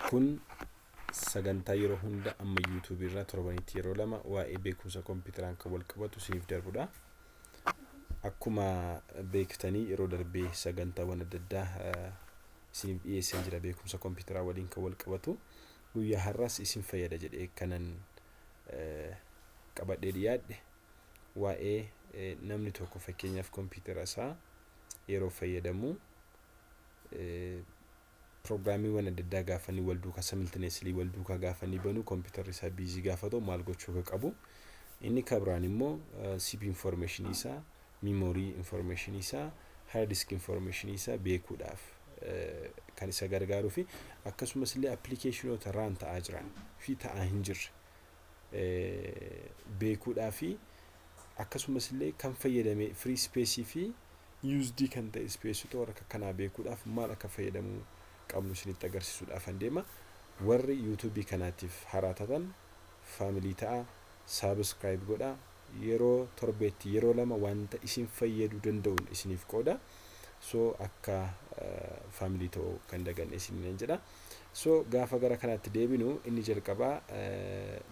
Kun sagantaa yeroo hunda amma YouTube irraa torbanitti yeroo 2 waa'ee beekumsa kompiitaraan kan wal qabatu isiniif darbudha. Akkuma beektanii, yeroo darbee sagantaawwan adda addaa isiniif dhiyeessee jira, beekumsa kompiitaraa waliin kan wal qabatu. Guyyaa har'aas isin fayyada jedhee kanan qabadhee dhiyaadhe waa'ee namni tokko fakkeenyaaf kompiitara isaa yeroo fayyadamu piroogiraamiiwwan adda addaa gaafanii wal duukaa, simultaneously wal duukaa gaafanii banuu, kompiitarri isaa busy gaafa ta'u maal gochuu akka qabu. Inni kabiraan immoo CPU information isaa, memory information isaa, hard disk information isaa beekuudhaaf kan isa gargaaruu fi akkasumas illee appilikeeshinoota run ta'aa jiran fi ta'aa hin jirre beekuudhaa fi akkasumas illee kan fayyadame free space fi used kan ta'e space warra akka kanaa beekuudhaaf maal akka fayyadamuu qabnu isinitti agarsiisuudhaaf an deema. Warri YouTubeii kanaatiif haaraa taatan family ta'a, subscribe godhaa. Yeroo torbeetti yeroo 2 wanta isin fayyaduu danda'uun isiniif qooda. So akka family ta'uu kan daganne isiniin jedha. So gaafa gara kanaatti deebinu, inni jalqabaa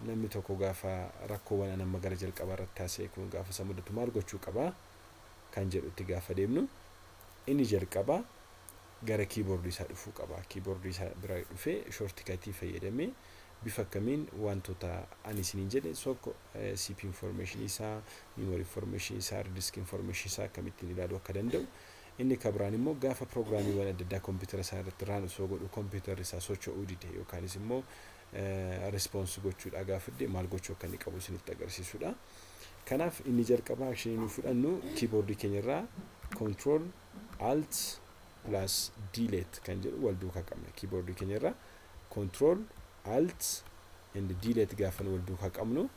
namni tokko gaafa rakkoowwan an amma gara jalqabaa irratti taasise kun gaafa isa mudatu maal gochuu qabaa kan jedhutti gaafa deemnu, inni jalqabaa gara keyboardii isaa dhufuu qaba. Keyboardii isaa bira dhufee shortcutii fayyadamee bifa akkamiin wantoota ani isiniin jedhe tokko, CPU information isaa, memory information isaa, hard disk information isaa akkamittiin ilaaluu akka danda'u. Inni kabiraan immoo gaafa piroogiraamiiwwan adda addaa kompiitara isaa irratti run osoo godhu kompiitarri isaa socho'uu dide yookaanis immoo response gochuudha gaafa dide maal gochuu akka inni qabu isinitti agarsiisudha. Kanaaf inni jalqabaa actionii nu fudhannu keyboardii keenya irraa Control Alt plus Delete kan jedhu wal duukaa qabna. Keyboardii keenya irraa Control Alt and Delete gaafa wal duukaa qabnu,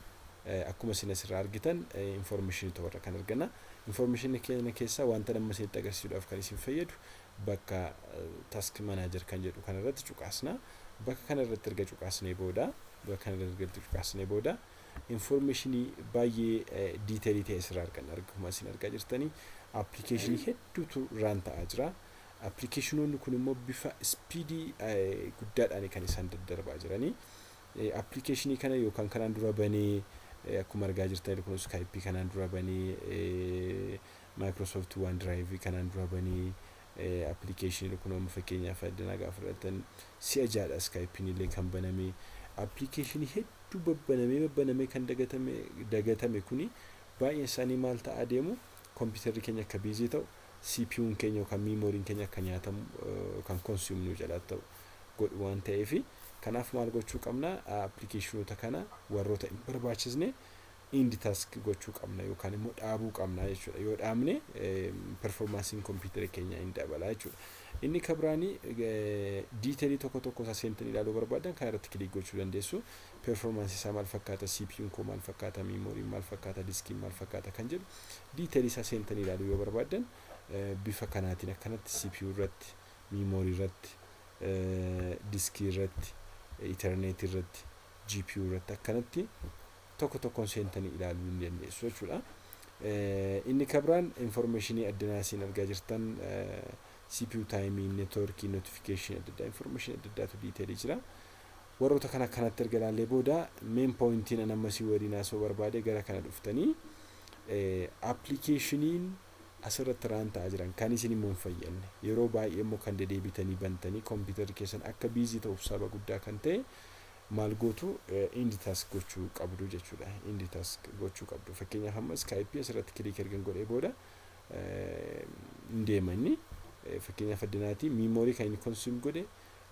akkuma isin asirraa argitan information toorra kan arganna. Information keenya keessaa wanta amma isinitti agarsiisuudhaaf kan isin fayyadu bakka Task Manager kan jedhu kanarratti cuqaasna. Bakka kanarratti erga cuqaasnee booda, bakka kanarratti erga cuqaasnee booda, informationii baay'ee detailii ta'e asirraa arganna. Akkuma isin argaa jirtanii appilikeeshinii hedduutu run ta'aa jira. Appilikeeshinoonni kun immoo bifa speedii guddaadhaan kan isaan daddarbaa jiranii. Appilikeeshinii kana yookaan kanaan dura banee, akkuma argaa jirtan kun Skypeii kanaan dura banee, Microsoft OneDrive kanaan dura banee, appilikeeshinii kun amma fakkeenyaaf addanaa gaafa fudhatan si'a jaadha Skypeiin illee kan baname. Appilikeeshinii hedduu babbanamee babbanamee kan dagatame kuni baay'een isaanii maal ta'aa deemu? Kompiitarri keenya akka busy ta'u, CPU'n keenya yookaan memoryn keenya akka nyaatamu yookaan consume nu jalaa ta'u godhu waan ta'eefi, kanaaf maal gochuu qabna? Appilikeeshinoota kana warroota hin barbaachisne end task gochuu qabna yookaan immoo dhaabuu qabna jechuudha. Yoo dhaabne performanceiin kompiitara keenyaa hin dabala jechuudha. Inni kabiraanii detailii tokko tokko isaa seentanii ilaaluu barbaadan kan irratti click gochuu dandeessu. Performanceii isaa maal fakkaata, CPU'n koo maal fakkaata, memoryn maal fakkaata, diskiin maal fakkaata kan jedhu detailii isaa seentanii ilaaluu yoo barbaadan bifa kanaatiin akkanatti CPU irratti, memory irratti, diskii irratti, Ethernet irratti, GPU irratti akkanatti tokko tokkoon seentanii ilaaluu ni dandeessu jechuudha. Inni kabiraan informationii addanaa isin argaa jirtan CPU timeii, networkii, notificationii adda addaa, informationii adda addaatu detailii jira. Warroota kana akkanatti erga ilaallee booda, main pointiin an ammasii waliin haasa'uu barbaade, gara kana dhuftanii appilikeeshiniin asirratti run ta'aa jiran kan isin immoo hin fayyadne, yeroo baay'ee immoo kan dedeebitanii bantanii kompiitarri keessan akka busy ta'uuf sababa guddaa kan ta'e maal gootu? End task gochuu qabdu jechuudha. End task gochuu qabdu. Fakkeenyaaf amma Skypeii asirratti click ergan godhee booda hin deema inni. Fakkeenyaaf addanaati memory kan inni consume godhe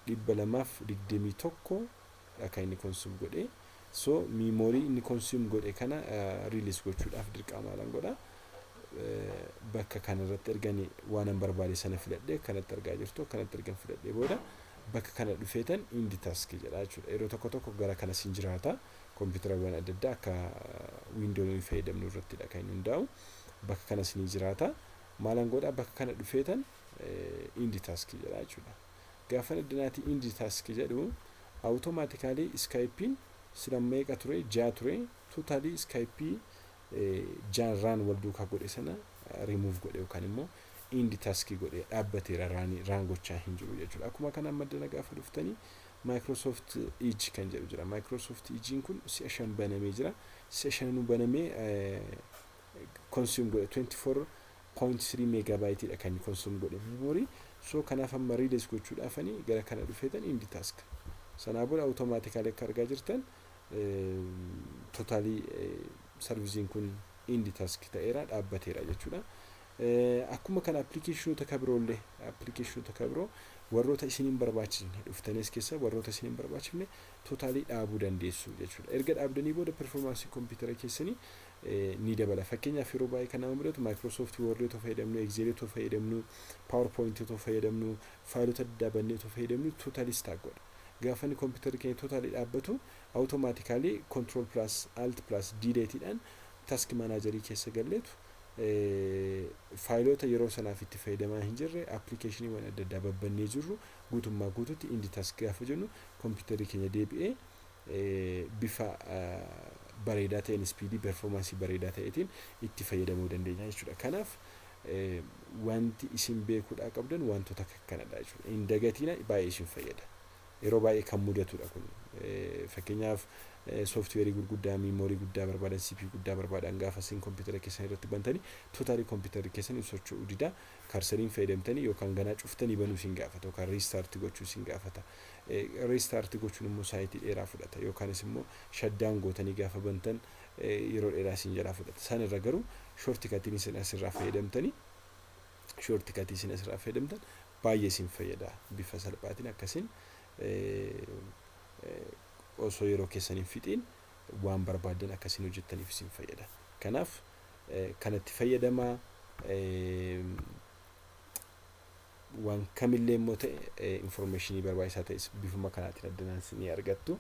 221 kan inni consume godhe. So memory inni consume godhe kana release gochuudhaaf dirqama maalan godha? Bakka kanarratti ergani waan an barbaade sana filadhee, kanatti argaa jirtu, kanatti ergan filadhee booda bakka kana dhufeetan end task jedha jechuudha. Yeroo tokko tokko gara kana sin jiraata. Kompiitarawwan adda addaa akka Windowsii fayyadamnu irrattidha kan inni hundaa'u. Bakka kana sin jiraata. Maalan godha? Bakka kana dhufeetan end task jedha jechuudha. Gaafa addanaati end task jedhu, automatically Skypeiin sila meeqa ture? Ja'a ture. Totally Skypeii jaan run wal duukaa godhe sana rimuuf godhe yookaan immoo end taskii godhe dhaabbateera, run gochaa hin jiru jechuudha. Akkuma kana amma addana gaafa dhuftanii Microsoft Edge kan jedhu jira. Microsoft Edge'n kun si'a 5 banamee jira. Si'a shananuu banamee consume godhe, 24.3 megabyteidha kan inni consume godhe memory. So kanaaf amma release gochuudhaafanii gara kana dhufeetan end task. Sanaa booda automatically akka argaa jirtan totally serviceiin kun end task ta'eera, dhaabbateera jechuudha. Akkuma kana applicationoota kabiroollee, applicationoota kabiroo warroota isiniin barbaachisne dhuftanis keessa warroota isiniin barbaachifne totally dhaabuu dandeessu jechuudha. Erga dhaabdanii booda performanceii kompiitara keessanii ni dabala. Fakkeenyaaf, yeroo baay'ee kan nama mudatu Microsoft Word otoo fayyadamnu, Excel otoo fayyadamnu, PowerPoint otoo fayyadamnu, faayilota daddabannee otoo fayyadamnu totally stuck godha. Gaafa inni kompiitarri keenya totally dhaabbatu, automatically Control plus Alt plus Deleteiidhaan task managerii keessa galleetu faayilota yeroo sanaaf itti fayyadamaa hin jirre, applicationiiwwan adda addaa babbannee jirru guutummaa guututti end task gaafa jennu, kompiitarri keenya deebi'ee bifa bareedaa ta'een, speedii performanceii bareedaa ta'eetiin itti fayyadamuu dandeenya jechuudha. Kanaaf wanti isin beekuudhaa qabdan wantoota akkanadha jechuudha. Hin dagatiina, baay'ee isin fayyada. Yeroo baay'ee kan mudatudha kun. Fakkeenyaaf, softwareii gurguddaa memory guddaa barbaadan, CPU guddaa barbaadan gaafa isin kompiitara keessan irratti bantanii, totally kompiitarri keessan socho'uu dida. Cursoriin fayyadamtanii yookaan ganaa cuftanii banuu isin gaafata yookaan restart gochuu isin gaafata. Restart gochuun immoo saayitii dheeraa fudhata, yookaanis immoo shutdown gootanii gaafa bantan yeroo dheeraa isin jalaa fudhata. San irra garuu shortcutiin isin asirraa fayyadamtanii, shortcutii isin asirraa fayyadamtan baay'ee isin fayyada. Bifa salphaatiin akkasiin osoo yeroo keessan hin fixiin waan barbaaddan akkasiin hojjettaniif isin fayyada. Kanaaf kanatti fayyadamaa. Waan kamillee immoo ta'e, informationii barbaachisaa ta'es bifuma kanaatiin addanaan ni argattu.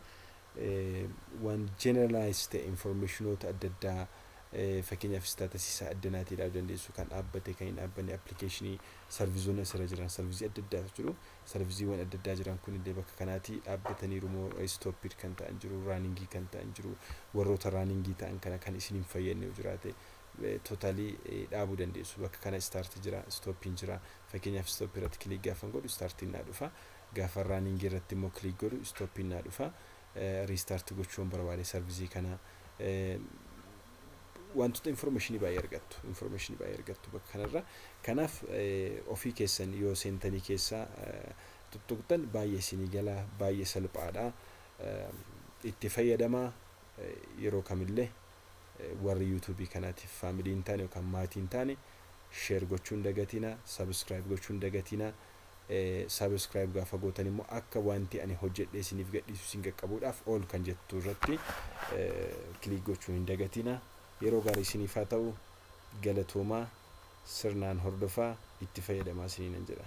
Waan generalize ta'e, informationoota adda addaa, fakkeenyaaf statusii isaa addanaatii ilaaluu dandeessu, kan dhaabbate, kan hin dhaabbanne, applicationii, serviceoonni asirra jiran, serviceii adda addaatu jiru. Serviceiiwwan adda addaa jiran kunillee bakka kanaatii dhaabbataniiru moo stopped kan ta'an jiru, runningii kan ta'an jiru. Warroota runningii ta'an kana kan isin hin fayyadne yoo jiraate totally dhaabuu dandeessu. Bakka kana start jira, stoppiin jira. Fakkeenyaaf, stop irratti click gaafa godhu startiin naa dhufa. Gaafa runningii irratti immoo click godhu stoppiin naa dhufa. Restart gochuun barbaade serviceii kana, wantoota informationii baay'ee argattu, informationii baay'ee argattu bakka kanarra. Kanaaf ofii keessan yoo seentanii keessaa tuttuqxan baay'ee isinii gala, baay'ee salphaadha. Itti fayyadamaa. Yeroo kamillee warri YouTubeii kanaatiif family hin taane yookaan maatii hin taane, share gochuun dagatina, subscribe gochuun dagatina. Subscribe gaafa gootan immoo akka wanti ani hojjedhee isiniif gadhiisu isin qaqqabuudhaaf all kan jettu irratti click gochuun hin dagatina. Yeroo gaarii isiniif haa ta'u. Galatoomaa. Sirnaan hordofaa, itti fayyadamaa isiniin jedha.